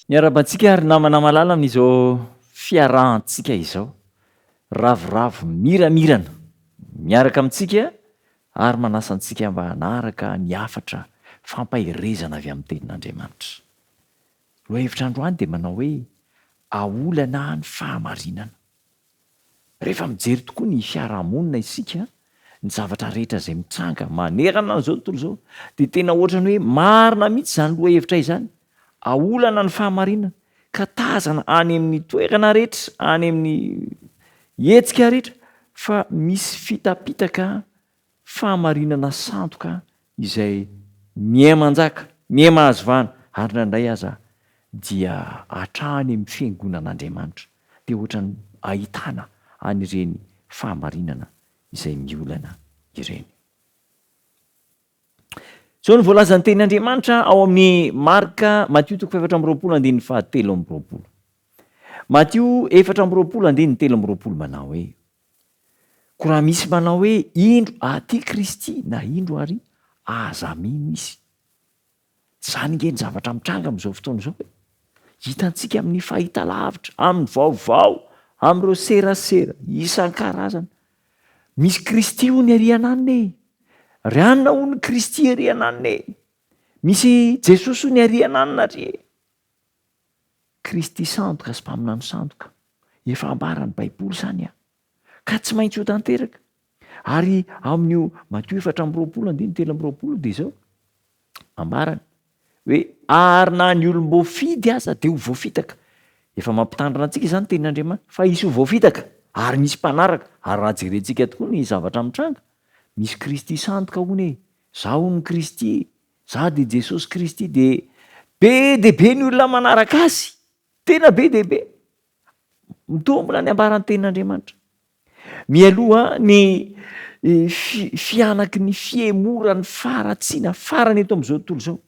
Miarahaba antsika ry namana malala amin'izao fiarahantsika izao. Ravoravo miramirana miaraka amintsika ary manasa antsika mba hanaraka ny hafatra fampaherezana avy amin'ny Tenin'Andriamanitra. Lohahevitra androany dia manao hoe Aolana ny fahamarinana. Rehefa mijery tokoa ny fiarahamonina isika, ny zavatra rehetra izay mitranga manerana an'izao tontolo izao, dia tena ohatran'ny hoe marina mihitsy izany lohahevitra izany. Aolana ny fahamarinana, ka tazana any amin'ny toerana rehetra, any amin'ny hetsika rehetra fa misy fitapitaka fahamarinana sandoka izay miha-manjaka, miha-mahazo vahana, ary indraindray aza dia hatrany amin'ny fiangonan'Andriamanitra dia ohatran'ny ahitana an'ireny fahamarinana izay miolana ireny. Izao no voalazan'ny tenin'Andriamanitra ao amin'ny Marka, Matio toko fahefatra amby roapolo andininy fahatelo amby roapolo. Matio 24 andininy 23 manao hoe, Koa raha misy manao hoe, Indro aty Kristy, na indro ary, aza mino izy. Tsy izany ange ny zavatra mitranga amin'izao fotoana izao e! Hitantsika amin'ny fahitalavitra, amin'ny vaovao, amin'ireo serasera isan-karazany. Misy Kristy hono ery ananona e! Ry anona hono Kristy ery ananona e! Misy Jesosy hono ery ananona ary e! Kristy sandoka sy mpaminany sandoka. Efa ambaran'ny Baiboly izany an! Ka tsy maintsy ho tanteraka. Ary amin'io Matio 24 andininy 23 dia izao, ambarany hoe ary na ny olom-boafidy aza dia ho voafitaka. Efa mampitandrina antsika izany tenin'Andriamanitra fa hisy ho voafitaka ary misy mpanaraka. Ary raha jerentsika tokoa ny zavatra mitranga, misy Kristy sandoka hono e! Izaho hono Kristy e! Za dia Jesosy Kristy dia be dia be ny olona manaraka azy, tena be dia be. Mitombina ny ambaran'ny tenin'Andriamanitra. Mialoha ny fihanaky ny fihemoran'ny faharatsiana farany eto amin'izao tontolo izao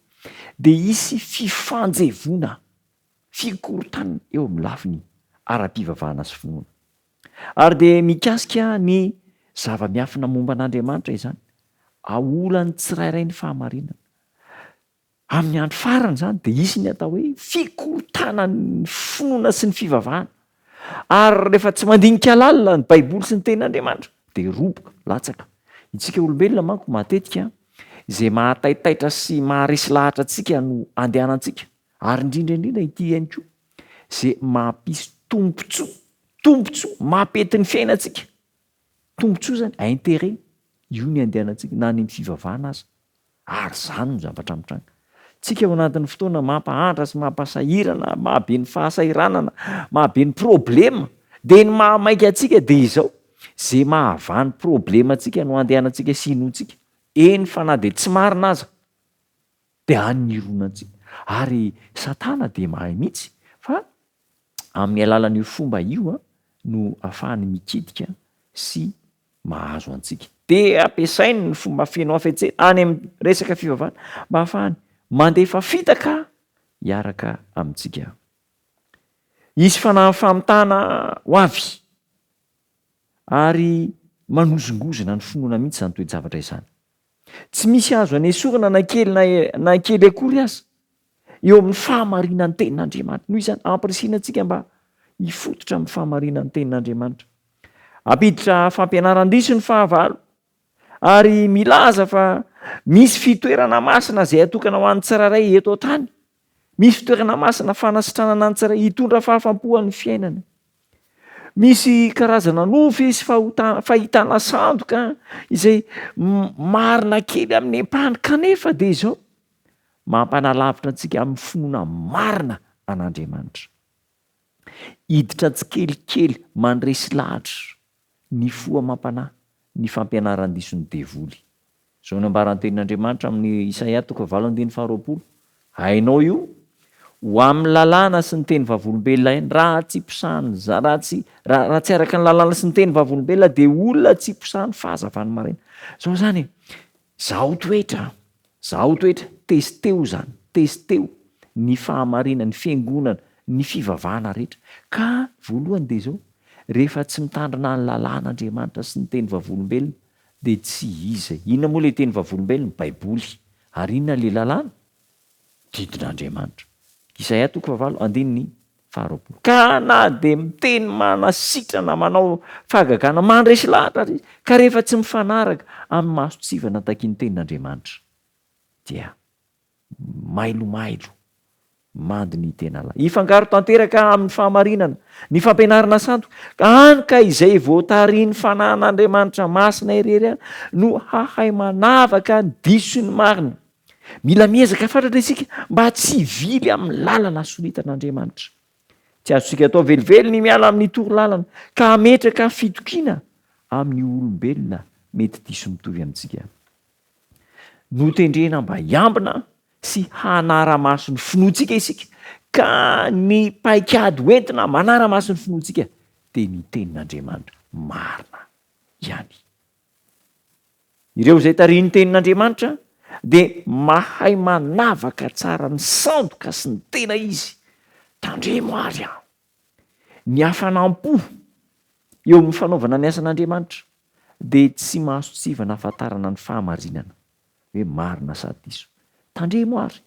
dia hisy fifanjevoana, fikorontanana eo amin'ny lafiny ara-pivavahana sy finoana. Ary dia mikasika ny zava-miafina momba an'Andriamanitra izany. Aolan'ny tsirairay ny fahamarinana. Amin'ny andro farany izany dia hisy ny atao hoe fikorontanan'ny finoana sy ny fivavahana. Ary rehefa tsy mandinika lalina ny Baiboly sy ny Tenin'Andriamanitra dia roboka, latsaka. Isika olombelona manko matetika izay mahataitaitra sy maharesy lahatra antsika no andehanantsika. Ary indrindra indrindra ity ihany koa izay mampisy tombontsoa, tombontsoa mampety ny fiainantsika. Tombontsoa izany, intérêt, io ny andehanantsika na any amin'ny fivavahana aza. Ary izany no zavatra mitranga. Tsika ao anatin'ny fotoana mampahantra sy mampasahirana, mahabe ny fahasahiranana, mahabe ny problema, dia ny mahamaika antsika dia izao, izay mahavaha ny problemantsika no andehanantsika sy inoantsika, eny fa na dia tsy marina aza. Dia any ny hironantsika. Ary Satana dia mahay mihitsy fa amin'ny alalan'io fomba io no afahany mikitika sy mahazo antsika. Dia ampiasainy ny fomba feno hafetsena any amin'ny resaka fivavahana mba hahafahany mandefa fitaka hiaraka amintsika. Hisy fanahy famitana ho avy ary manozongozona ny finoana mihitsy izany toe-javatra izany. Tsy misy azo anesorana na kely na na kely akory aza eo amin'ny fahamarinan'ny tenin'Andriamanitra. Noho izany, ampirisihina antsika mba hifototra amin'ny fahamarinan'ny tenin'Andriamanitra. Hampiditra fampianaran-diso ny fahavalo ary milaza fa misy fitoerana masina izay atokana ho an'ny tsirairay eto an-tany. Misy fitoerana masina fanasitranana ny tsirairay hitondra fahafam-po an'ny fiainana. Misy karazana nofy sy fahotana, fahitana sandoka izay marina kely amin'ny ampahany kanefa dia izao, mampanalavitra antsika amin'ny finoana marina an'Andriamanitra. Hiditra tsikelikely mandresy lahatra ny fo amam-panahy ny fampianaran-dison'ny devoly. Izao no ambaran'ny Tenin'Andriamanitra amin'ny Isaia toko fahavalo andininy faharoapolo, Hainao io, ho amin'ny lalàna sy ny teny vavolombelona ihany, raha tsy posahan'ny za, raha tsy, raha, raha tsy araka ny lalàna sy ny teny vavolombelona dia olona tsy posahan'ny fahazavan'ny maraina. Izao izany e, zaho toetra, zaho toetra, testeo izany, testeo ny fahamarinana, ny fiangonana, ny fivavahana rehetra. Ka voalohany dia izao, rehefa tsy mitandrina ny lalàn'Andriamanitra sy ny teny vavolombelona dia tsy iza. Inona moa ilay teny vavolombelona? Baiboly. Ary inona ilay lalàna? Didin'Andriamanitra. Isaia toko fahavalo andininy faharoapolo. Ka na dia miteny manasitrana manao fahagagana mandresy lahatra aza izy, ka rehefa tsy mifanaraka amin'ny mason-tsivana takian'ny tenin'Andriamanitra, dia mailomailo mandy ny tena lahy. Hifangaro tanteraka amin'ny fahamarinana ny fampianarana sandoka, hany ka izay voatarihin'ny Fanahin'Andriamanitra masina irery ihany no hahay manavaka ny diso sy ny marina. Mila miezaka fatratra isika mba tsy hivily amin'ny lalana soritan'Andriamanitra. Tsy azontsika atao velively ny miala amin'ny torolalana ka hametraka fitokiana amin'ny olombelona mety diso mitovy amintsika. Notendrena mba hiambina sy hanara-maso ny finoantsika isika, ka ny paikady hoentina manara-maso ny finoantsika dia ny Tenin'Andriamanitra marina ihany. Ireo izay tarihin'ny Tenin'Andriamanitra dia mahay manavaka tsara ny sandoka sy ny tena izy. Tandremo àry an! Ny hafanam-po eo amin'ny fanaovana ny asan'Andriamanitra dia tsy mahaso-tsivana hahafantarana ny fahamarinana hoe marina sa diso. Tandremo àry!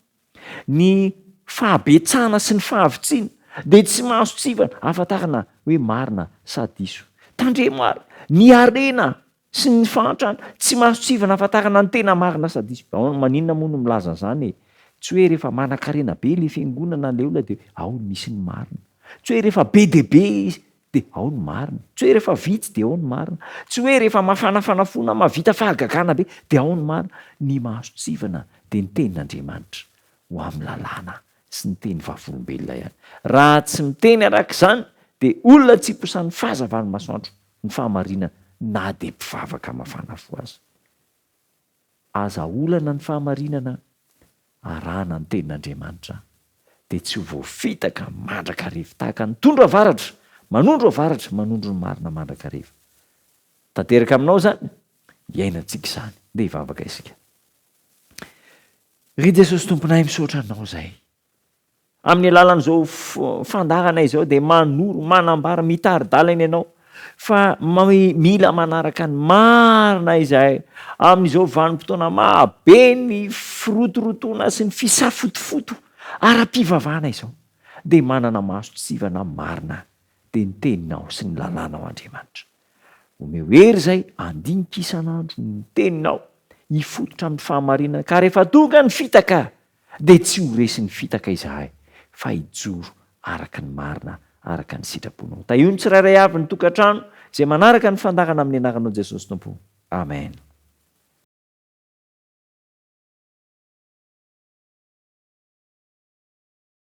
Ny fahabetsahana sy ny fahavitsiana dia tsy mahaso-tsivana hahafantarana hoe marina sa diso. Tandremo àry! Ny harena sy ny fahantrana, tsy mahaso-tsivana hahafantarana ny tena marina sa diso. Ahoana, maninona moa no milaza an'izany e? Tsy hoe rehefa manankarena be ilay fiangonana ilay olona dia ao no misy ny marina. Tsy hoe rehefa be dia be izy dia ao ny marina. Tsy hoe rehefa vitsy dia ao ny marina. Tsy hoe rehefa mafanafana fo na mahavita fahagagana be dia ao ny marina. Ny mahaso-tsivana dia ny tenin'Andriamanitra ho amin'ny lalàna sy ny teny vavolombelona ihany. Raha tsy miteny araka izany dia olona tsy iposahan'ny fahazavan'ny masoandro ny fahamarinana na dia mpivavaka mafana fo aza. Aza olana ny fahamarinana arahana ny tenin'Andriamanitra dia tsy ho voafitaka mandrakariva tahaka ny tondro avaratra manondro avaratra manondro ny marina mandrakariva. Tanteraka aminao izany? Iainantsika izany. Ndeha hivavaka isika. Ry Jesosy Tomponay misaotra Anao izay Amin'ny alalan'izao fandaharana izao dia manoro, manambara, mitari-dalana ianao fa mila manaraka ny marina izahay amin'izao vanim-potoana mahabe ny firotorotoana sy ny fisafotofoto ara-pivavahana izao dia manana mason-tsivana marina dia ny teninao sy ny lalànao Andriamanitra. Omeo hery izay handinika isan'andro ny teninao hifototra amin'ny fahamarinana ka rehefa tonga ny fitaka dia tsy ho resin'ny fitaka izahay fa hijoro araka ny marina araka ny sitraponao. Tahio ny tsirairay avy ny tokantrano izay manaraka ny fandaharana amin'ny anaranao Jesosy Tompo. Amen.